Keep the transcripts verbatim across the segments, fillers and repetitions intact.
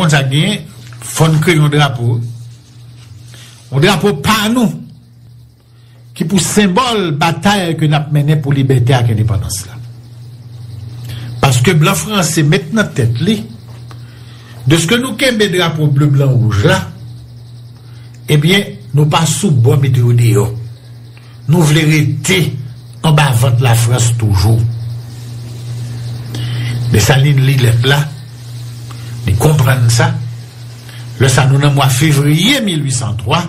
Konn sa k genyen, fò n kreye yon drapo. Yon drapo pa nou, ki pou senbòl batay ke n ap mennen pou libète ak endepandans la. Paske blan franse met nan tèt li, dèske nou kenbe drapo ble, blan, wouj la, ebyen, nou pa sou bò mete yo deyò. Nou vle rete anba vant Lafrans toujou. Desalin li lèt la, li konprann sa. Lè sa nou nan mwa fevriye mil uit san twa,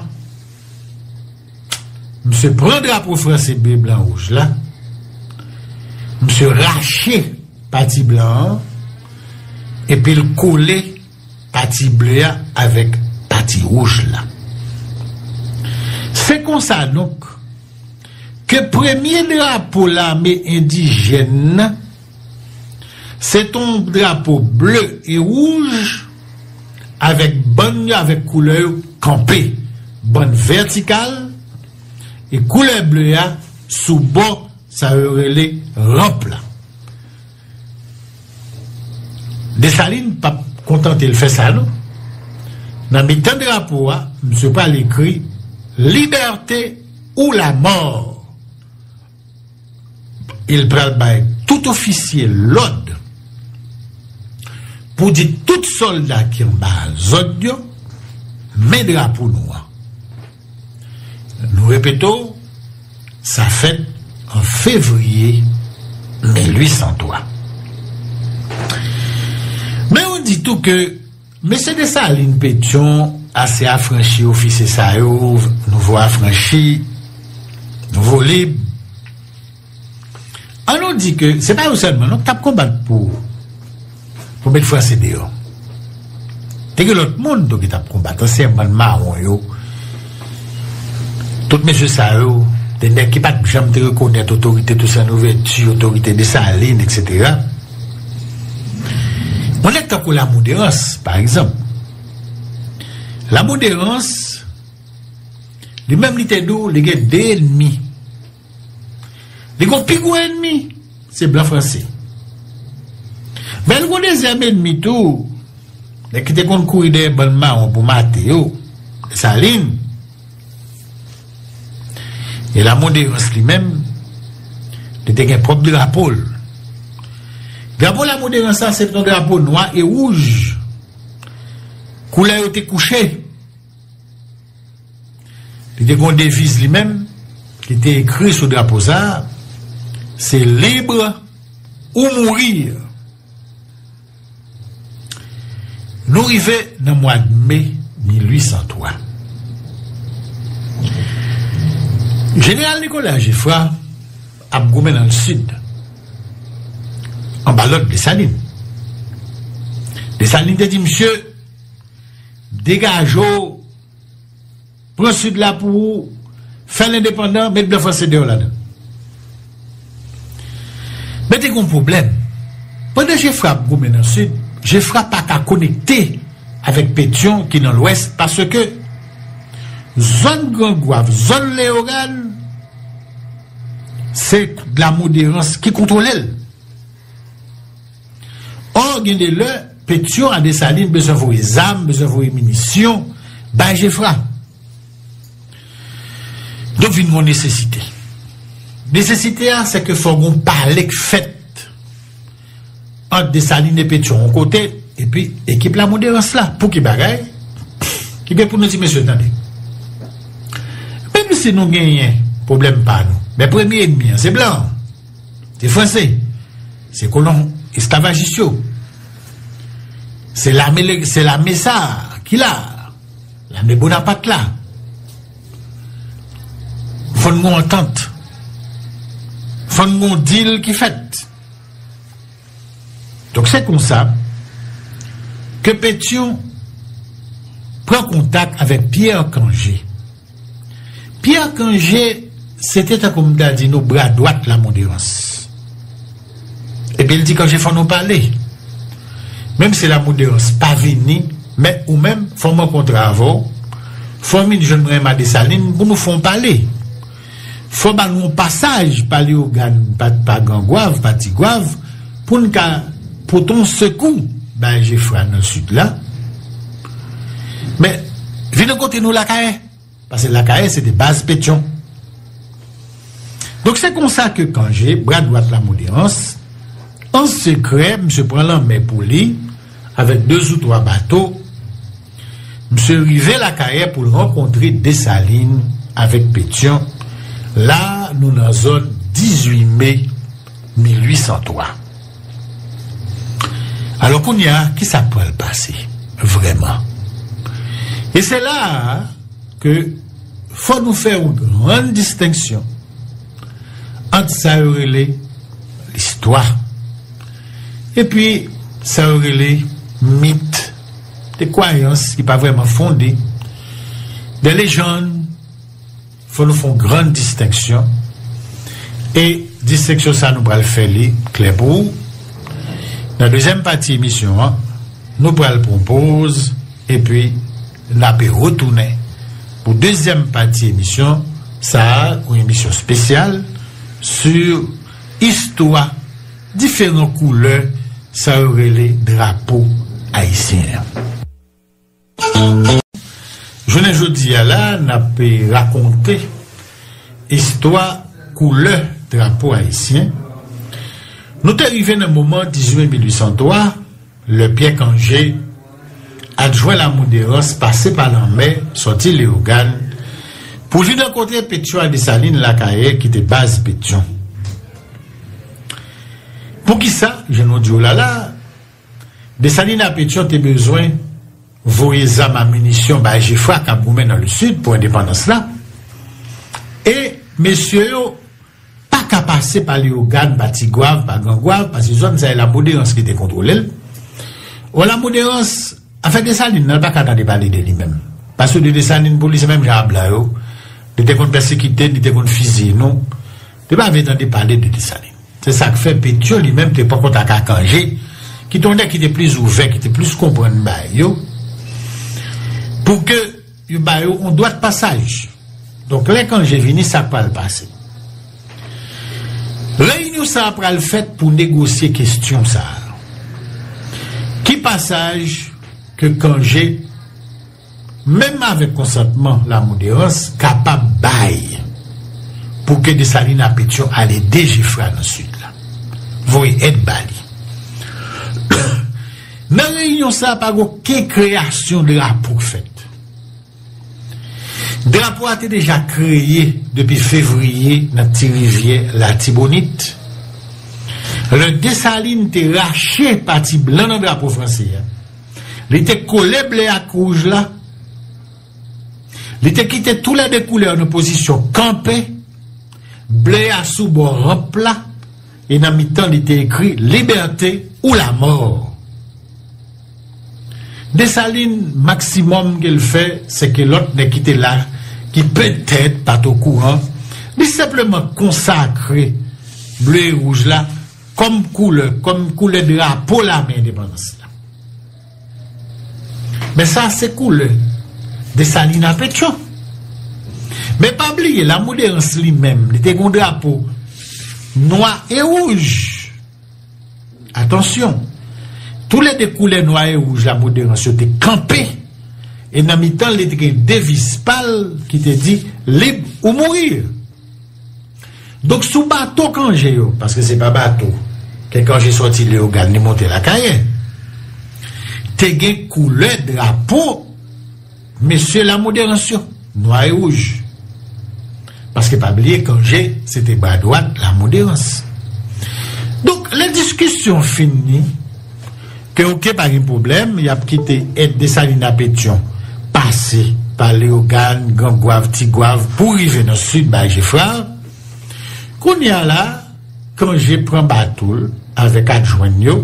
misye pran drapo franse ble, blan, wouj la, misye rache pati blan an, epi l kole pati ble a avèk pati wouj la. Se konsa donk ke premye drapo lame endijèn nan, se t on drapo ble e wouj avèk bann yo, avèk koulè yo kanpe, bann vètikal, e koulè ble a sou bò sa yo rele ranp la. Desalin p ap kontante l fè sa non. Nan mitan drapo a, misye pral ekri Liberté ou la mort. E l pral bay tout ofisye lòd pou di tout sòlda ki anba zòd yo, men drapo nou an. Nou repete w, sa fèt an fevriye mil uit san twa. Men yo di tou ke mesye Desalin, Petyon ase afranchi ofisye sa yo, nouvo afranchi, nouvo lib. An nou di ke se pa yo sèlman non k t ap konbat pou, pou met franse deyò. Te gen lòt moun tou ki t ap konbat, ansyen bann mawon yo. Tout mesye sa yo, te nèg ki pa t janm te rekonèt otorite Tousen Louvèti, otorite Desalin, etsetera. Yon nèg tankou Lamou Derans, pa egzanp. Lamou Derans, li menm li te di w, li gen de enmi. Li gon pi gwo enmi, se blan franse. Men li gon dezyèm enmi tou, nèg ki te konn kouri dèyè bann mawon pou mate yo, Desalin. E Lamou Derans li menm, li te gen pwòp drapo l. Drapo Lamou Derans la, se t on drapo nwa e wouj. Koulè yo te kouche. Li te gen yon deviz li menm, li te ekri sou drapo sa a, se Libre ou mourir. Nou rive nan mwa me mil uit san twa. Jeneral Nicolas Geffrard ap goumen nan Sid, anba lòd Desalin. Desalin te di misye, degaje w, pran Sid la pou ou, fè l endepandan, met blan franse deyò ladan. Men te gen yon pwoblèm. Pandan Geffrard ap goumen nan Sid, Geffrard pa ka konekte avèk Petyon ki nan Lwès, paske zòn Gran Gwav, zòn Leyogàn, se Lamou Derans ki kontwole l. Ò, gen de lè, Petyon a Desalin bezwen voye zam, bezwen voye minisyon bay Geffrard. Donk, vin gen yon nesesite. Nesesite a, se ke fò gen yon pale k fèt ant Desalin e Petyon yon kote, epi ekip Lamou Derans la. Pou ki bagay? Ebyen, pou nou di mesye, tande. Menm si nou genyen pwoblèm pa nou, men premye enmi an, se blan. Se franse. Se kolon esklavajis yo. Se lame, se lame sa a ki la. Lame Bonapat la. Fò n gen yon antant. Fò n gen yon dil ki fèt. Donk, se konsa ke Petyon pran kontak avèk Pierre Cangé. Pierre Cangé, se te tankou m ta di nou bra dwat Lamou Derans. Epi l di, Cangé, fò nou pale. Menm si Lamou Derans pa vini, men ou menm, fò m rankontre avè w. Fò w vin jwenn mwen, Emma Desalin, pou nou fè yon pale. Fò ba nou yon pasaj pa Leyogàn, pa, pa Gran Gwav, pa Ti Gwav, pou n ka pote yon sekou bay Geffrard nan Sid la. Men, vin nan kote nou Lakayè. Paske Lakayè se te baz Petyon. Donk se konsa ke Kanje, bra dwat Lamoderans, an sekrè, misye pran lanmè pou li, avèk de ou twa bato, misye rive Lakayè pou l rankontre Desalin avèk Petyon. La, nou nan zòn dizuit me mil uit san twa. Alò, kounye a, kisa k pral pase, vrèman? E se la a ke fò nou fè yon grann distenksyon ant sa yo rele listwa epi sa yo rele mit, de kwayans ki pa vrèman fonde, de lejann. Fò nou fè yon grann distenksyon. E distenksyon sa nou pral fè li klè pou ou. Nan dezyèm pati emisyon an, nou pral pran poz epi n ape retounen pou dezyèm pati emisyon sa a, yon emisyon espesyal sou istwa diferan koulè sa yo rele drapo ayisyen an. Jounen jodi a la, n ap rakonte istwa koulè drapo ayisyen. Nou te rive nan moman dizuit me mil uit san twa, lè Pyè Kanje, adjwen Lamoderans, pase pa lanmè, sòti Leyogàn, pou vin rankontre Petyon ak Desalin Lakayè ki te baz Petyon. Poukisa, jan nou di w la la, Desalin ak Petyon te bezwen voye zam ak minisyon bay Jefra k ap goumen nan Lesid pou endepandans la. E mesye yo pa ka pase pa Leyogàn, pa Tigwav, pa Grangwav, paske zòn sa yo Lamoderans ki te kontwole l. Ò, Lamoderans, afè Desalin nan, l pa ka tande pale de li menm. Paske de Desalin pou li, se menm jan a blan yo. Li te konn pèsekite n, li te konn fiziye nou. Li pa vle tande pale de Desalin. Se sa k fè Petyon li menm te pran kontak ak Kanje, ki te yon nèg ki te plis ouvè, ki te plis konprann bagay yo, pou ke yo ba yo yon dwa de pasaj. Donk, lè Kanje vini, sa k pral pase? Reyinyon sa a pral fèt pou negosye kesyon sa a. Ki pasaj ke Kanje, menm avèk konsantman Lamoderans, kapab bay pou ke Desalin ak Petyon ale de Jefra nan Sid la, voye èd ba li? Nan reyinyon sa a, pa gen okenn kreyasyon drapo k fèt. Drapo a te deja kreye depi fevriye nan Ti Rivyè Latibonit. Lè Desalin te rache pati blan nan drapo franse a, li te kole ble ak wouj la. Li te kite toulède koulè yo nan pozisyon kanpe, ble a sou bò ranp la, e nan mitan li te ekri Liberté ou la mort. Desalin, maksimòm ke l fè, se ke lòt nèg ki te la, ki petèt pa t okouran, li senpleman konsakre ble e wouj la kòm koulè, kòm koulè drapo lame endepandans la. Men sa se koulè Desalin ak Petyon. Men pa bliye, Lamoderans li menm, li te gen yon drapo nwa e wouj. Atansyon, toulède koulè nwa e wouj Lamoderans yo te kanpe, e nan mitan li te gen deviz pa l ki te di, Libre ou mourir. Donk, sou bato Kanje yo, paske se pa bato ke Kanje sòti Leyogàn, li monte Lakayè, te gen koulè drapo mesye Lamoderans yo, nwa e wouj. Paske pa bliye, Kanje, se te bra dwat Lamoderans. Donk, lè diskisyon fini, ke oke, pa gen pwoblèm, y ap kite èd Desalin ak Petyon pase pa Leyogàn, Grangwav, Tigwav, pou rive nan Sid bay Jefra. Kounye a la, Kanje pran bato l avèk adjwen yo,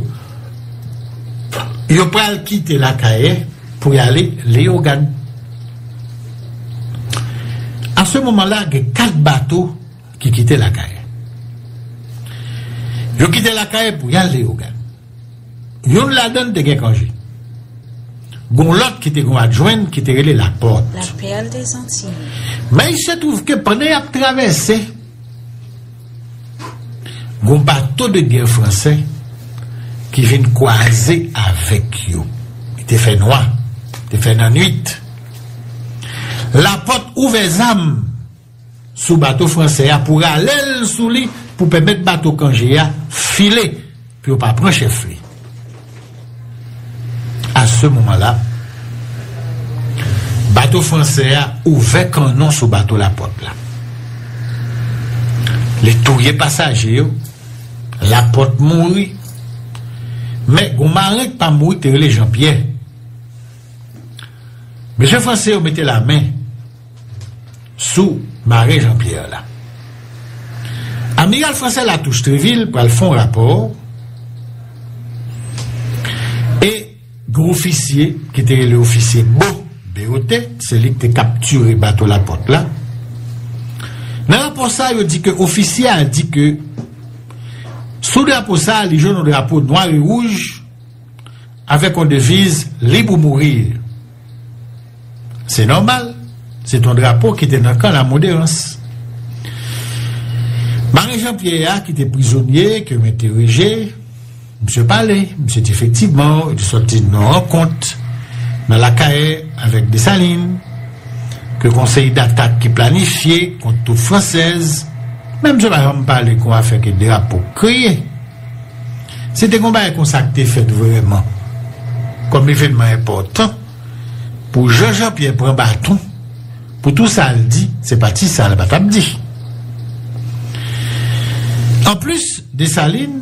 yo pral kite Lakayè pou y ale Leyogàn. A se moman la, gen kat bato ki kite Lakayè. Yo kite Lakayè pou y al Leyogàn. Youn ladan l te gen Kanje. Gon lòt ki te gon adjwen ki te rele Lapòt. La Perle des Antilles. Men il se trouve ke pandan y ap travèse, gon bato de gè fransè ki vin kwaze avèk yo. Li te fè nwa, te fè nan nwit. Lapòt ouvè zam sou bato fransè a pou rale l sou li pou pèmèt bato Kanje a file pou yo pa pran chèf li. A se moman la, bato fransè a ouvè kannon sou bato Lapòt la. Li touye pasaje yo, Lapòt mouri. Men, gon maren k pa mouri k te rele Jean Pierre. Mesye fransè yo mete lamen sou maren Jean Pierre la. Amiral fransè Latouche Treville pral fè yon rapò e gwo ofisye ki te rele ofisye Bo, B O T, se li ki te kaptire bato Lapòt la. Nan rapò sa, yo di ke ofisye a di ke sou drapo sa, li jwenn yon drapo nwa e wouj avèk yon deviz Libre ou mourir. Se nòmal, se t yon drapo ki te nan kan Lamoderans. Maren Jean Pierre a ki te prizonye, ke yo entewoje, misye pale, misye di efektivman, li te sòti nan yon rankont nan Lakayè avèk Desalin, ke konsèy datak ki planifye kont twoup fransèz, men misye pa janm pale kon afè ke drapo kreye. Se te gon bagay konsa k te fèt vrèman, kòm evènman enpòtan, pou Jean Jean Pierre pran baton, pou tou sa l di, se pa ti sa l pa t ap di. Anplis, Desalin,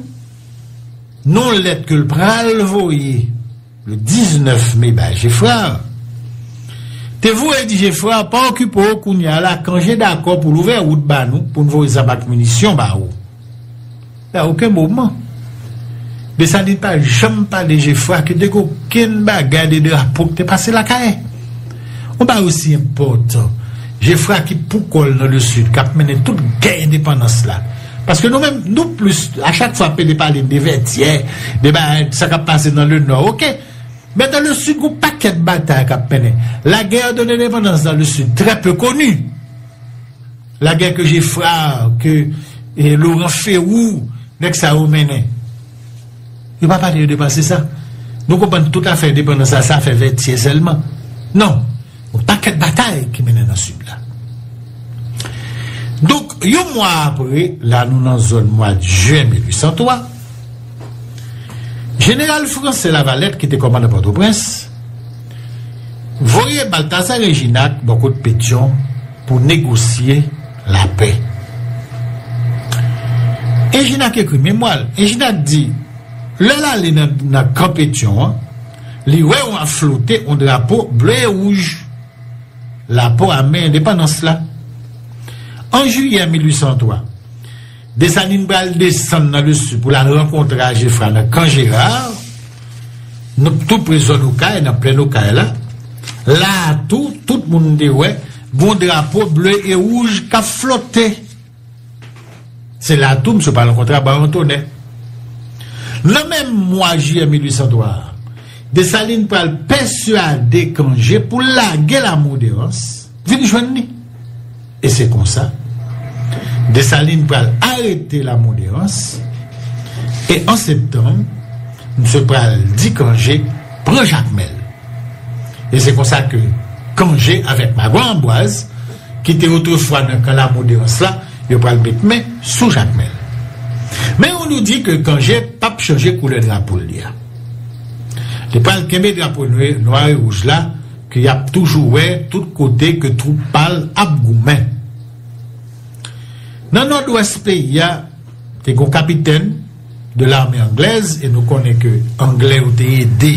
nan yon lèt ke l pral voye le diznèf me bay Geffrard, te voye di Geffrard, pa okipe w kounye a la, Kanje dakò pou l ouvè wout ba nou, pou n voye zam ak minisyon ba ou. A okenn moman, Desalin pa janm pale Geffrard ke te gen okenn bagay de drapo ki te pase Lakayè. Yon bagay osi enpòtan, Geffrard ki pou kò l nan Lesid, k ap mennen tout gè endepandans la. Paske nou menm, nou plis, a chak fwa Pede pale de Vètyè, de bagay, sa k ap pase nan Lenò, oke. Men nan Lesid, gon pakèt batay k ap mennen. La guerre de l'indépendance dans le Sud, très peu connue. Lagè ke Geffrard, ke eh, Laurent Ferrou, nèg sa yo mennen. Yo pa pale yo de pase sa. Nou konprann tout afè endepandans la, se afè Vètyè sèlman. Non. Yon pakèt batay ki mennen nan Sid la. Donk, yon mwa apre, la nou nan zòn mwa jen mil uit san twa, jeneral fransè Lavalette, ki te kòmandan Pòtoprens, voye Balthazar Eginac bò kot Petyon pou negosye lapè. Eginac ekri memwa l. Eginac di, lè l ale nan, nan kan Petyon an, li wè yon ap flote yon drapo ble e wouj. Lapò ame endepandans la. An jiyè mil uit san twa, Desalin pral desann nan Lesid pou l al rankontre a Geffrard nan kan Gérard, nan, tou pre zòn Okay, nan plèn Okay la. La a tou, tout moun te wè gon drapo ble e wouj k ap flote. Se la tou misye pral rankontre a Baron Tonnerre. Nan menm mwa jiyè mil uit san twa a, Desalin pral pèswade Kanje pou l lage Lamoderans vin jwenn li. E se konsa, Desalin pral arete Lamoderans, e an septanm, misye pral di Kanje pran Jakmèl. E se konsa ke Kanje avèk Magwa Anbwaz, ki te otrefwa nan kan Lamoderans la, yo pral met men sou Jakmèl. Men yo nou di ke Kanje p ap chanje koulè drapo l li a. Li pral kenbe drapo nwe-, nwa e wouj la, ke y ap toujou wè tout kote ke twoup pa l ap goumen. Nan nòdwès peyi a, te gon kapitèn de l'armée anglaise, e nou konnen ke Anglè yo te ede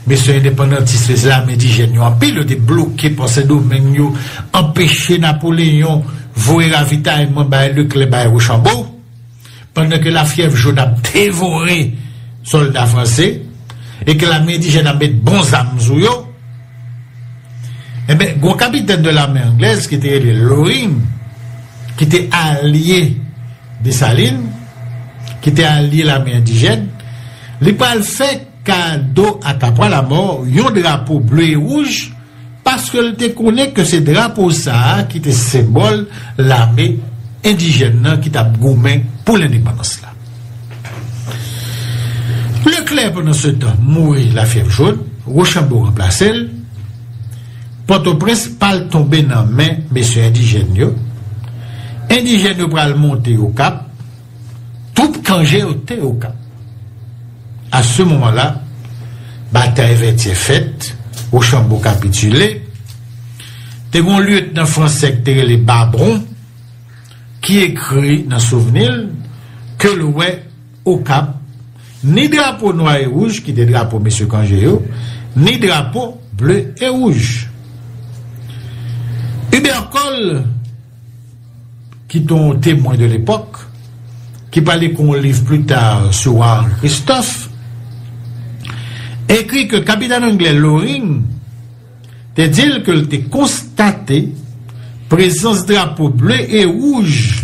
mesye endepandantis, mesye lame endijèn yo anpil, yo te bloke pò Sendomeng yo, anpeche Napoleyon voye ravitayman bay Leklè, bay Wochanbo, pandan ke lafyèv jòn ap devore sòlda franse, e ke lame endijèn ap met bon zam sou yo. Enben, gon kapitèn de l'armée anglaise ki te rele Loring, ki te alye Desalin, ki te alye lame endijèn, li pral fè kado a Kapwa Lamò yon drapo ble e wouj, paske l te konnen ke se drapo sa a ki te senbòl lame endijèn nan ki t ap goumen pou lendepandans la. Leklè, pandan se tan, mouri lafyèv jòn, Wochanbo ranplase l. Pòtoprens pral tonbe nan men mesye endijèn yo. Endijèn yo pral monte Okap. Twoup Kanje yo te Okap. A se moman la, batay Vètyè fèt, Wochanbo kapitile. Te gen yon lyetnan fransè ki te rele Babron, ki ekri nan souvni l ke l wè Okap ni drapo nwa e wouj, ki te drapo mesye Kanje yo, ni drapo ble e wouj. Hubert Cole, ki te yon temwen de lepòk, ki pale kon yon liv pli ta sou wa Henri Christophe, ekri ke kapitèn anglè Loring te di l ke l te konstate prezans drapo ble e wouj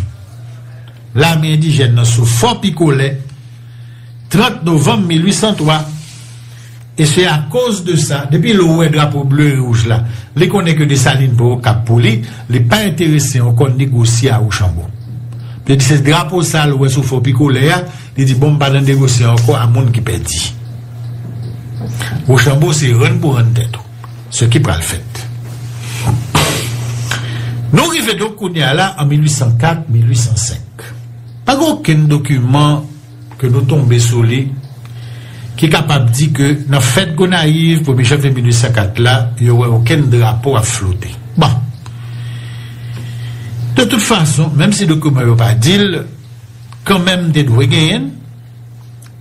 lame endijèn nan sou Fò Pikolè, trant novanm mil uit san twa. E se akoz de sa, depi lè w wè drapo ble e wouj la, li konnen ke Desalin pran Okap pou li, li pa enterese ankò negosye a Wochanbo. Li di se drapo sa l wè sou Fò Pikolè a, li di bon, m pa nan negosye ankò a moun ki pèdi. Wochanbo se rann pou rann tèt ou. Ce qui pral fèt. Nou rive donk kounye a la an mil uit san kat, mil uit san senk. Pa gen okenn dokiman ke nou tonbe sou li ki kapab di ke nan fèt Gonayiv, premye janvye mil uit san kat la, yo wè okenn drapo ap flote. Bon. De tout fason, menm si dokiman yo pa di l, kanmenm te dwe genyen l,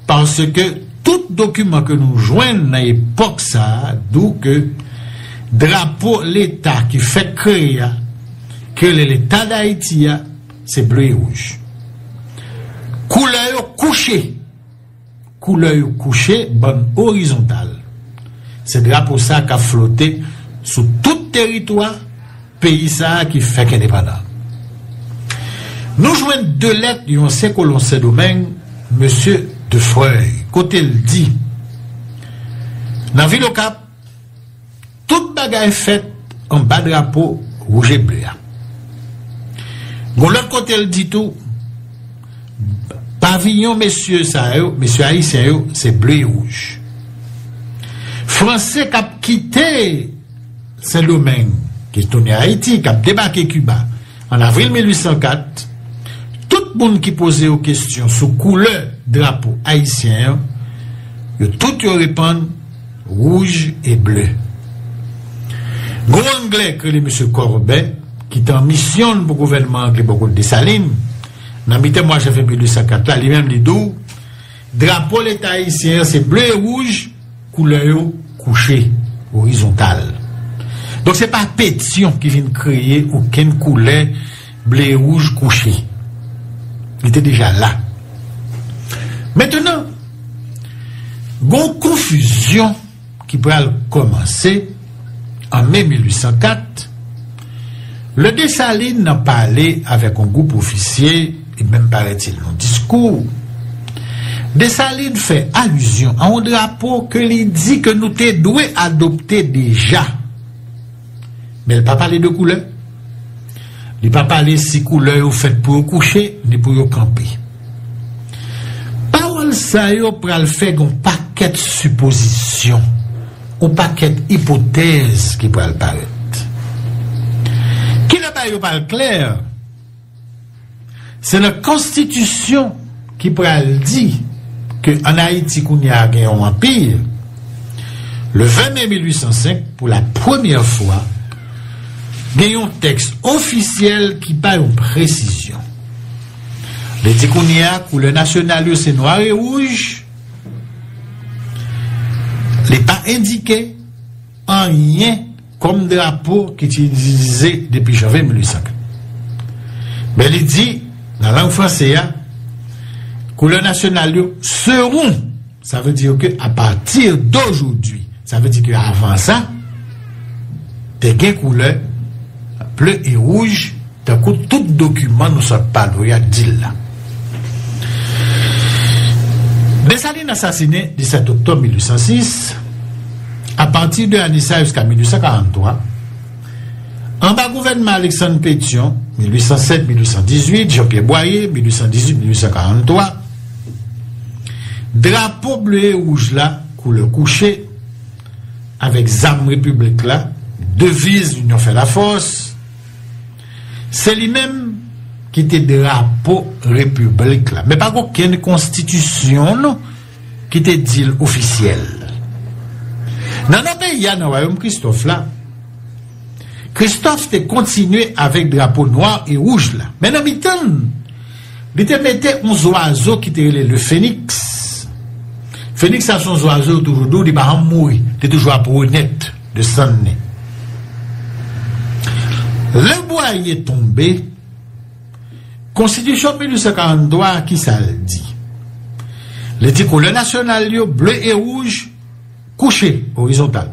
paske tout dokiman ke nou jwenn nan epòk sa a di w ke drapo leta ki fèk kreye a, ke le Leta Dayiti a, se ble e wouj. Koulè yo kouche. Koulè yo kouche, bann orizontal. Se drapo sa k ap flote sou tout teritwa peyi sa a ki fèk endepandan. Nou jwenn de lèt yon ansyen kolon Sendomeng, mesye Defreuil, kote l di, nan vil Okap, tout bagay fèt anba drapo wouj e ble a. Gon lòt kote l di tou, paviyon mesye sa yo, mesye ayisyen yo, se ble e wouj. Franse k ap kite Sendomeng, ki tounen Ayiti, k ap debake Kiba, an avril mil uit san kat, tout moun ki poze yo kesyon sou koulè drapo ayisyen an, yo tout yo reponn wouj e ble. Gon Anglè k rele mesye Corbet, ki te an misyon l pou gouvènman anglè bò kot Desalin, nan mitan mwa janvye mil uit san kat la, li menm li di w, drapo leta ayisyen an se ble e wouj, koulè yo kouche, orizontal. Donk, se pa Petyon ki vin kreye okenn koulè ble e wouj kouche. Li te deja la. Mentnan, gon konfizyon ki pral kòmanse an me mil uit san kat, lè Desalin nan pale avèk yon gwoup ofisye, e menm parètil yon diskou, Desalin fè alizyon a yon drapo ke li di ke nou te dwe adopte deja. Men l pa pale de koulè. Li pa pale si koulè yo fèt pou yo kouche, ni pou yo kanpe. Pawòl sa yo pral fè yon pakèt sipozisyon, yon pakèt ipotèz ki pral parèt. Kilè bagay yo pral klè, se nan konstitisyon ki pral di ke ann Ayiti kounye a gen yon anpi, le ven me mil uit san senk, pou la premyè fwa, gen yon tèks ofisyèl ki bay yon presizyon. Li di kounye a, koulè nasyonal yo se nwa e wouj. Li pa endike anyen kòm drapo ki te itilize depi janvye mil uit san kat. Men li di, nan lang franse a, koulè nasyonal yo seront, sa vle di ke à partir d'aujourd'hui, sa vle di ke avan sa, te gen koulè ble e wouj, tankou tout dokiman nou sot pale w yo a di l la. Desalin asasinen disèt oktòb mil uit san sis, apati de ane sa a jiska mil uit san karant twa, anba gouvènman Aleksann Petyon, mil uit san sèt mil uit san dizuit, Jean Pierre Boyer, mil uit san dizuit mil uit san karant twa, drapo ble e wouj la, koulè kouche, avèk zam repiblik la, deviz Linyon fè lafòs, se li menm ki te drapo repiblik la. Men pa gen okenn konstitisyon non ki te di l ofisyèl. Nan nò peyi a, nan wayòm Kristòf la, Kristòf te kontinye avèk drapo nwa e wouj la. Men nan mitan l, li te mete yon zwazo ki te rele le feniks. Feniks sa se yon zwazo yo toujou di w, li pa janm mouri, li toujou ap renèt de sann li. Le bwaye tonbe, konstitisyon mil uit san karant twa, ki sa l di? Li di koulè nasyonal yo, ble e wouj, kouche, orizontal.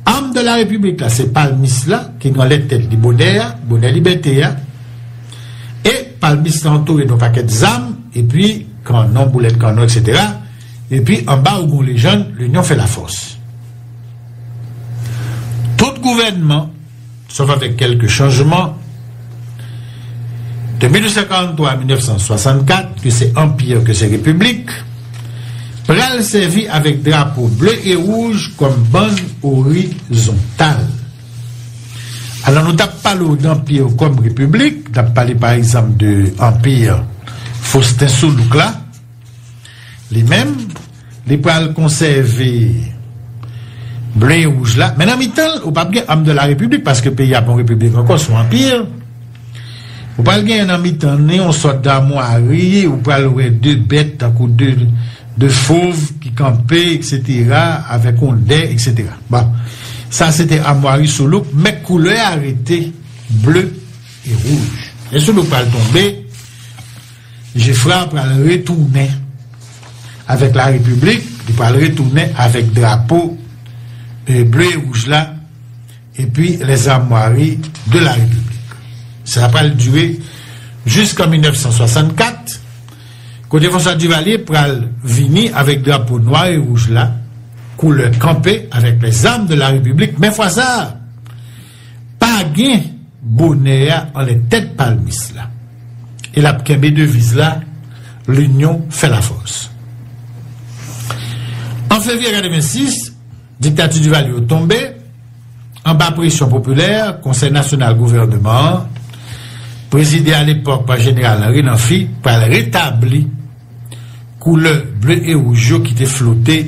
Arme de la République la, se palmis la, ki gen anlè tèt li bonè a, bonè libète a. E palmis la antoure de yon pakèt zam, epi kannon, boulèt kannon, etsetera. Epi anba ou gen yon lejann, Linyon fè lafòs. Tout gouvènman, sòf avèk kèlke chanjman, de mil uit san karant twa a mil nèf san swasannkat, ke se anpi, ke se repiblik, pral sèvi avèk drapo ble e wouj kòm bann orizontal. Alò, nou t ap pale w d anpi kòm repiblik, n ap pale, pa egzanp, de anpi Faustin Soulouque la, li menm, li pral konsève ble e wouj la. Men nan mitan l, ou p ap gen arme de la République, paske peyi a pa yon repiblik ankò, se yon anpi. Ou pral gen nan mitan ni yon sòt damwari, ou pral wè de bèt, tankou de, de fov ki kanpe, etsetera, avèk yon dè, etsetera. Bon, sa se te amwari Soulouque, men koulè a rete ble e wouj. E Soulouque pral tonbe, Geffrard pral retounen avèk la Repiblik, li pral retounen avèk drapo, e, ble e wouj la, epi les armoiries de la République. Sa pral dire jiskan mil nèf san swasannkat, kote François Duvalier pral vini avèk drapo nwa e wouj la, koulè kanpe, avèk les armes de la République, men fwa sa a, pa gen bonè a anlè tèt palmis la. E l ap kenbe deviz la, Linyon fè lafòs. An fevriye katrevensis, diktati Duvalier yo tonbe, anba presyon popilè, Konsèy Nasyonal Gouvèneman an, prezide alepòk pa Jeneral Henri Namphy, pral retabli koulè ble e wouj yo ki te flote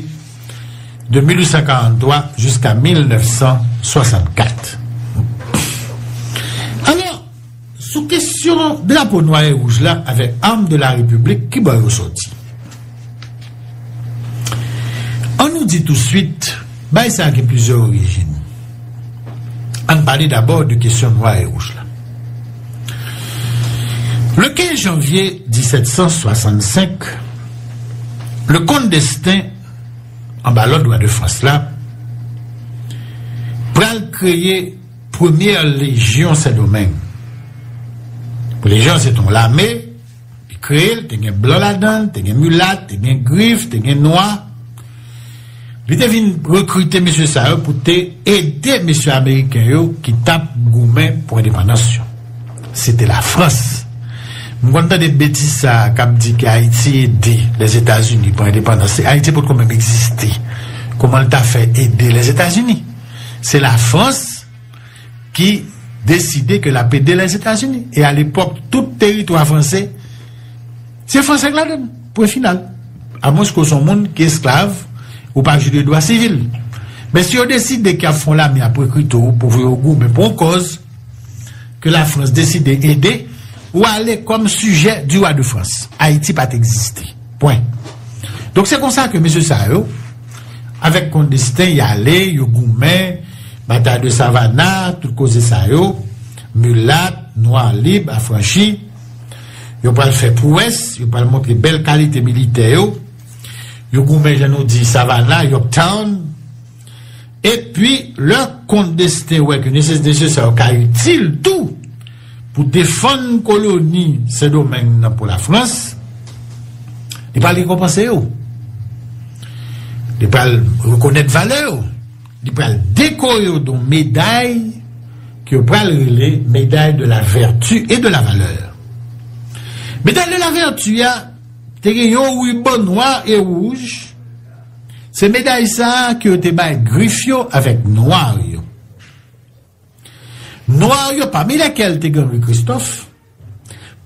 de mil uit san karant twa jiska mil nèf san swasannkat. Alò, sou kesyon drapo nwa e wouj la avèk armes de la République, ki bò yo sòti? An nou di touswit, bagay sa a gen plizyè orijin. Ann pale dabò de kesyon nwa e wouj la. Le kenz janvye disèt san swasannsenk, le Comte d'Estaing, anba lòd wa de Frans la, pral kreye premyè lejyon Sendomeng. Lejyon se te yon lame, li kreye l, te gen blan ladan l, te gen milat, te gen grif, te gen nwa. Li te vin rekrite mesye sa yo pou te ede mesye ameriken yo ki t ap goumen pou endepandans yo. Se te Lafrans. M konn tande betiz sa a k ap di ke Ayiti ede Lèzetazini pran endepandans. Se Ayiti potko menm egziste. Kòman l ta fè ede Lèzetazini? Se Lafrans ki deside ke l ap ede Lèzetazini. E alepòk, tout teritwa franse, se franse k ladan l. Pwen final. Amwens ke w se yon moun ki esklav, ou pa jwi de dwa sivil. Men si yo deside ke y ap fè yon lame, y ap rekrite w pou voye w goumen pou yon kòz ke Lafrans deside ede, ou ale kòm sijè du roi de France. Ayiti pa t egziste. Pwen. Donk, se konsa ke mesye sa yo, avèk Comte d'Estaing, y ale, yo goumen, batay de Savannah, tout koze sa yo, milat, nwa lib, afranchi, yo pral fè pwès, yo pral montre bèl kalite militè yo, yo goumen, jan nou di, Savannah, Yorktown, epi, lè Comte d'Estaing wè ke nesesite sa yo ka itil tou pou defann koloni Sendomeng nan pou Lafrans, li pral rekonpanse yo. Li pral rekonèt valè yo. Li pral dekore yo de yon meday ke yo pral rele meday de la vertu et de la valeur. Meday de la vertu a te gen yon riban nwa e wouj Se meday sa a ke yo te bay Grif yo avèk Nwa yo. Nwa yo, pami lèkèl te gen Henri Christophe,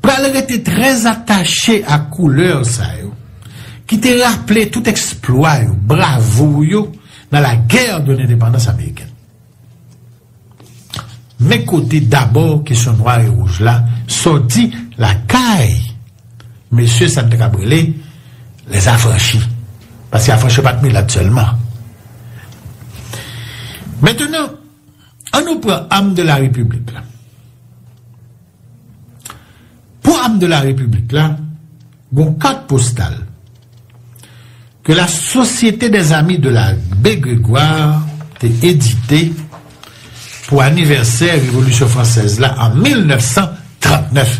pral rete trè atache a koulè sa yo, ki te raple tout eksplwa yo, bravou yo nan la guerre de l'indépendance américaine. Men kote dabò kesyon nwa e wouj la sòti lakay mesye sa n te ka rele les affranchis. Paske afranchi yo pa t milat sèlman. Mentenan, ann nou pran âme de la République la. Pou âme de la République la, gon kat postal ke la Société des Amis de l'Abbé Grégoire te edite pou anivèsè Revolisyon Fransèz la an mil nèf san trant nèf.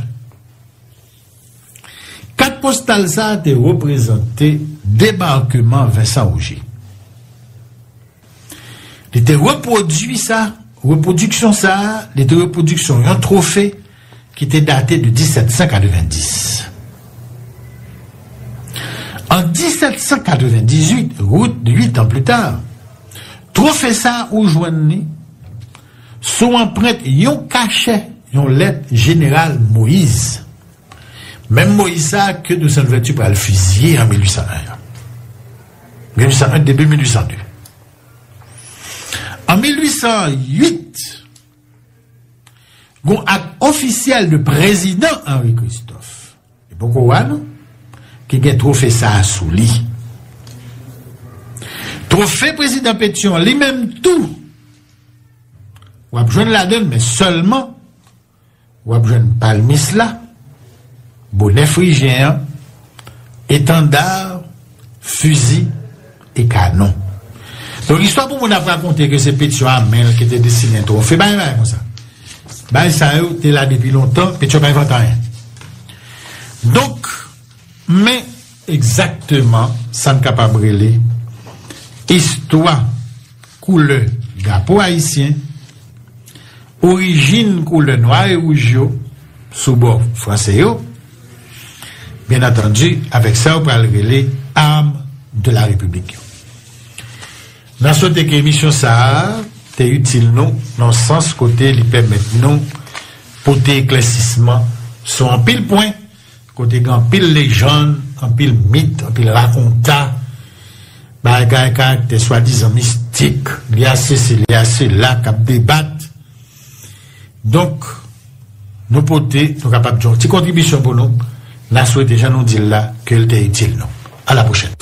Kat postal sa a te reprezante debakman Vincent Ogé. Li te repwodui sa, repwodiksyon sa a, li te repwodiksyon yon twofe ki te date de disèt san katrevendis. An disèt san katrevendizuit, uit, uit an pli ta, twofe sa a ou jwenn li sou anprent yon kachè, yon lèt jeneral Moïse. Menm Moïse sa a ke Toussaint Louverture pral fiziye an mil uit san en an. Mil uit san en, debi mil uit san de. An mil uit san uit, gon ak ofisyèl de prezidan Henri Christophe. Li poko wa non, ki gen twofe sa a sou li. Twofe prezidan Pétion li menm tou, w ap jwenn ladan l, men sèlman w ap jwenn palmis la, bonè frijyen an, etanda, fizi e kanon. Donk, istwa pou moun ap rakonte ke se Pétion a men l ki te desinen twofe, bagay, bagay konsa. Bagay sa yo te la depi lontan, Pétion pa envante anyen. Donk, men egzakteman sa n kapab rele istwa koulè drapo ayisyen, orijin koulè nwa e wouj yo sou bò franse yo, byen antandi, avèk sa yo pral rele armes de la République yo. N a swete ke emisyon sa a te itil nou nan sans kote li pèmèt nou pote eklèsisman sou anpil pwen, kote gen anpil lejann, anpil mit, anpil rakonta, bagay karaktè swadizan mistik, li a sesi, li a sela k ap debat. Donk, nou pote, nou kapab di yon ti kontribisyon pou nou, n a swete, jan nou di l la, ke l te itil nou. A la pwochèn.